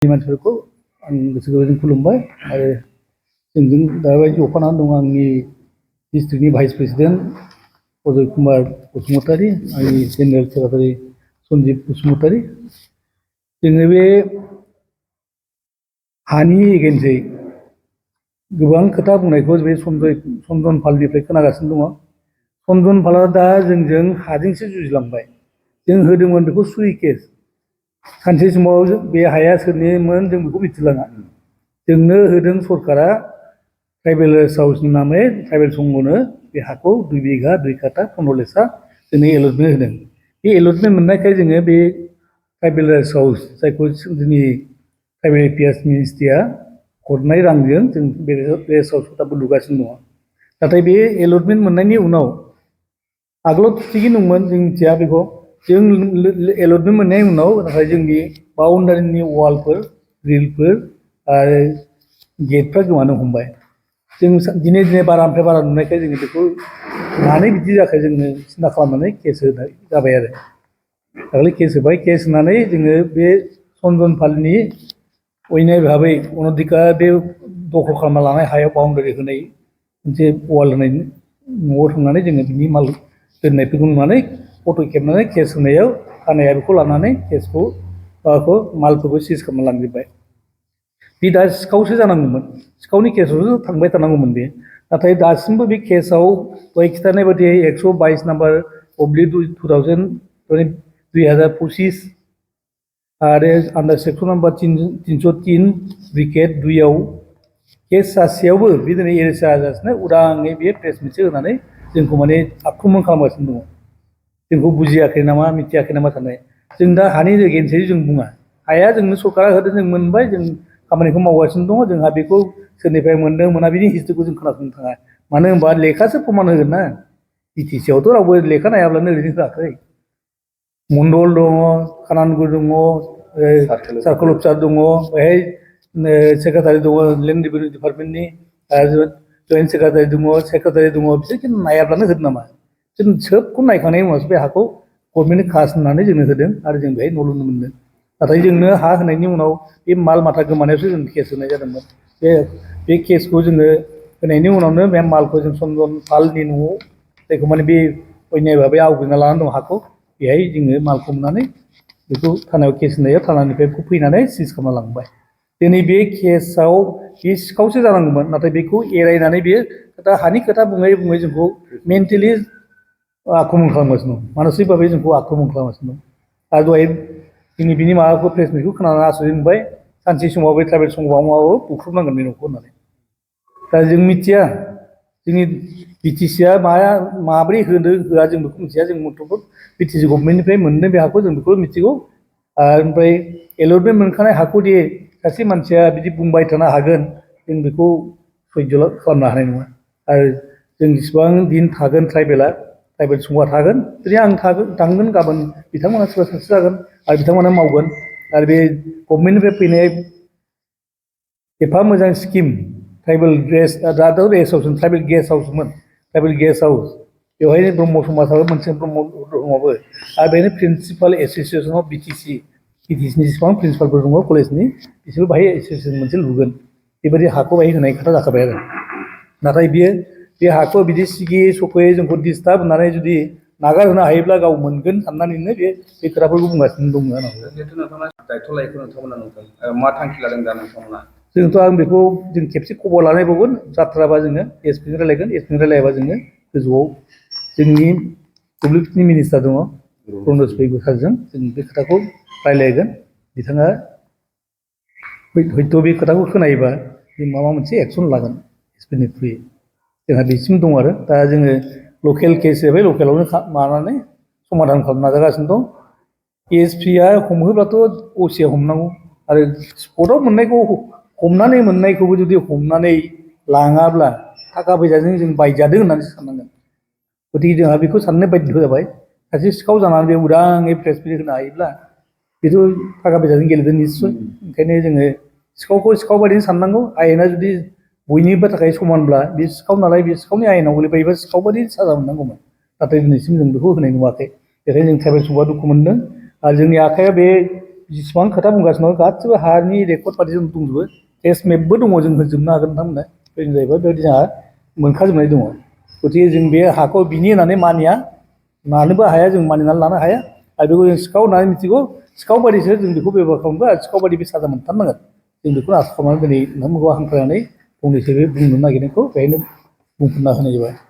मानसिफोरखौ आं गोसो गोरबोजों खुलुमबाय आरो जोंजों दाबायदि अफानानै दं आंनि डिस्ट्रिक्टनि भाइस प्रेसिडेन्ट अजय कुमार बसुमतारी आंनि जेनेरेल सेक्रेटारि सन्जीब बसुमतारी जोङो बे हानि एगेन्सै गोबां खोथा बुंनायखौ बे सनजन पालनिफ्राय खोनागासिनो दङ। सनजन पालआ दा जोंजों हाजोंसो जुजिलांबाय। जों होदोंमोन बेखौ सुइ केस। सानसे समाव बे हाया सोरनिमोन जों बेखौ मिथिलाङा। जोंनो होदों सरकारा ट्राइबेल हाउसनि नामै ट्राइबेल संघनो बे हाखौ 2 बिघा 2 काटा 15 लेसा जोंनो एलटमेन्ट होदों। बे एलटमेन्ट मोननायखाय जोङो बे ट्राइबेल हाउस जायखौ जोंनि ट्राइबेल एफेयार्स मिनिस्ट्रिया हरनाय रांजों जों बे हाउसखौ दाबो लुगासिनो दङ। नाथाय बे एलटमेन्ट मोननायनि उनाव आगोलाव थिगैनो दंमोन जों मिथिया बेखौ जों एलटमेन्ट मोननायनि उनाव नाथाय जोंनि बाउन्डारिनि वालफोर ग्रिलफोर आरो गेटफ्रा गोमानो हमबाय। जों दिनै बारानिफ्राय बारा नुनायखाय जोङो बेखौ मानो बिदि जाखो जोङो सिन्था खालामनानै केस होनाय जाबाय आरो दाखालि केस होबाय। केस होनानै जोङो बे सनजन पालनि अन्याय भाबै अनधिकार बे दखल खालामना लानाय हायाव बाउन्डारि होनाय मोनसे वाल होनाय न'आव थांनानै जोङो बिनि माल दोननायफोरखौ नुनानै फट' खेबनानै केस होनायाव थानाया बेखौ लानानै केसखौ मालफोरखौ सिज खालामना लांजोब्बाय। बे दा सिखावसो जानांगौमोन। सिखावनि केसआवसो थांबाय थानांगौमोन बे। नाथाय दासिमबो बे केसआव दहाय खिन्थानाय बायदि 122 नाम्बार अब्लिक 2025 आरो आन्डार सेक्सन नाम्बार 303 ब्रिकेट 2 आव केस जासेयावबो बे दिनै एरेस्ट जाजासिनो उदाङै बे प्रेस मिटसो होनानै जोंखौ माने आक्रमन खालामगासिनो दङ। जोंखौ बुजियाखै नामा मिथियाखै नामा साननाय। जों दा हानि एगेन्सै जों बुङा। हाया जोंनो सरकारा होदों जों मोनबाय जों खामानिखौ मावगासिनो दङ। जोंहा बेखौ सोरनिफ्राय मोनदों मोना बिनि हिस्ट्रिखौ जों खोनासंनो थाङा। मानो होनबा लेखासो प्रमान होगोन ना। बिटिसि आवथ' रावबो लेखा नायाब्लानो ओरैनो होआखै। मण्डल दङ, खानानगुर दङ, सार्कोल अफिसार दङ, बेहाय सेक्रेटारि दङ लेन्ड रेभिनिउ डिपार्टमेन्टनि जयेन्ट सेक्रेटारि दङ, सेक्रेटारि दङ। बिसोर खिन्थु नायाब्लानो होदों नामा? जों सोबखौ नायखांनायनि उनावसो बे हाखौ गभर्नमेन्टनि खास होननानै जोंनो होदों आरो जों बेहाय न' लुनो मोनदों। नाथाय जोंनो हा होनायनि उनाव बे माल माथा गोमानायावसो जों केस होनाय जादोंमोन। बे केसखौ जोङो होनायनि उनावनो बे मालखौ जों सनजन पालनि न'आव जायखौ माने बे अन्याय भाबै आवग्रिना लानानै दं हाखौ बेहाय जोङो मालखौ मोननानै बेखौ थानायाव केस होनायाव थानानिफ्राय बेखौ फैनानै सिज खालामना लांबाय। दिनै बे केसआव बे सिखावसो जानांगौमोन। नाथाय बेखौ एरायनानै बे हानि खोथा बुङै बुङै जोंखौ मेन्टेलि आक्रमन खालामगासिनो दं। मानसिक भाबै जोंखौ आक्रमन खालामगासिनो दं। आरो दहाय जोंनि बिनि माबाखौ प्रेस मिटखौ खोनानानै आसरित मोनबाय। सानसे समाव बे ट्राइबेल संघआ मावो बुख्रुबनांगोन बे न'खौ होननानै। दा जों मिथिया जोंनि बिटिसिआ माब्रै होदों होआ जों बेखौ मिथिया। जों मथ'फोर बिटिसि गभर्नमेन्टनिफ्राय मोनदों बे हाखौ जों बेखौ मिथिगौ। ओमफ्राय एलटमेन्ट मोनखानाय हाखौ दि सासे मानसिया बिदि बुंबाय थानो हागोन जों बेखौ सैज्य' खालामनो हानाय नङा। आरो जों जेसेबां दिन थागोन ट्राइबेल संघआ थागोन। जुदि आं थांगोन गाबोन बिथांमोना सोरबा सासे जागोन आरो बिथांमोना मावगोन। आरो बे गभर्नमेन्टनिफ्राय फैनाय एफा मोजां स्किम ट्राइबेल गेस्ट हाउसमोन ट्राइबेल गेस्ट हाउस बेवहायनो ब्रह्म समाजाबो मोनसे ब्रह्म दङबो आरो बेनो प्रिन्सिपाल एस'सियेसन अफ बिटिसिनि जेसेबां प्रिन्सिपालफोर दङ कलेजनि बिसोरबो बाहाय एस'सियेसन मोनसे लुगोन। बेबायदि हाखौ बाहाय होनाय खोथा जाखाबाय आरो। नाथाय बे हाखौ बिदि सिगियै सख'यै जोंखौ डिस्टार्ब होननानै जुदि नागार होनो हायोब्ला गाव मोनगोन साननानैनो बे खोथाफोरखौ बुंगासिनो दंमोन आरो। जिहेथु नोंथाङा दायथ' लायैखौ नोंथांमोना नुदों मा थांखि लादों दा नोंथांमोना? जोंथ' आं बेखौ जों खेबसे खबर लानायबावगोन। जाथ्राबा जोङो एसपिजों रायलायगोन। एसपिजों रायलायाबा जोङो गोजौआव जोंनि पाब्लिकनि मिनिस्टार दङ रनज बैगुसारजों जों बे खोथाखौ रायलायगोन। बिथाङा हयथ' बे खोथाखौ खोनायोबा जों माबा मोनसे एक्सन लागोन एसपिनि थ्रुयै। जोंहा बेसिम दं आरो दा जोङो लकेल केस हिसाबै लकेलावनो माबानानै समाधान खालामनो नाजागासिनो दं। एसपिआ हमहोब्लाथ' असिया हमनांगौ आरो स्पटआव हमनानै मोननायखौबो जुदि हमनानै लाङाब्ला थाखा फैसाजों जों बायजादों होननानै साननांगोन। गथिखे जोंहा बेखौ साननो बाध्य जाबाय। सासे सिखाव जानानै बे उदाङै प्रेस मिट होनो हायोब्ला बेथ' थाखा फैसाजों गेलेदों निस्सय। ओंखायनो जोङो सिखावखौ सिखाव बायदिनो साननांगौ। आयेना जुदि बयनिबो थाखाय समानब्ला बे सिखाव नालाय बे सिखावनि आयेनाव गोलैबायोबा सिखाव बायदि साजा मोननांगौमोन। नाथाय दिनैसिम जों बेखौ होनाय नुवाखै। बेखायनो जों ट्राइबेल संघआ दुखु मोनदों। आरो जोंनि आखाइया बे जेसेबां खोथा बुंगासिनो दं गासिबो हानि रेकर्ड बादि जों दंजोबो टेस्ट मेपबो दङ जों होजोबनो हागोन नोंथांमोननो बेनो जाहैबाय बेबायदि जोंहा मोनखाजोबनाय दङ गतिके जों बे हाखौ बिनि होननानै मानिया लानोबो हाया जों मानिनानै लानो हाया आरो बेखौ जों सिखाव होननानै मिथिगौ सिखाव बायदिसो जों बेखौ बेब'हार खालामबा आरो सिखाव बायदि बे साजा मोनथारनांगोन जों बेखौनो आसा खालामनानै दिनै नोंथांमोनखौ हांख्रायनानै फंनैसो बे बुंनो नागिरनायखौ बेहायनो बुंफोरना होनाय जाबाय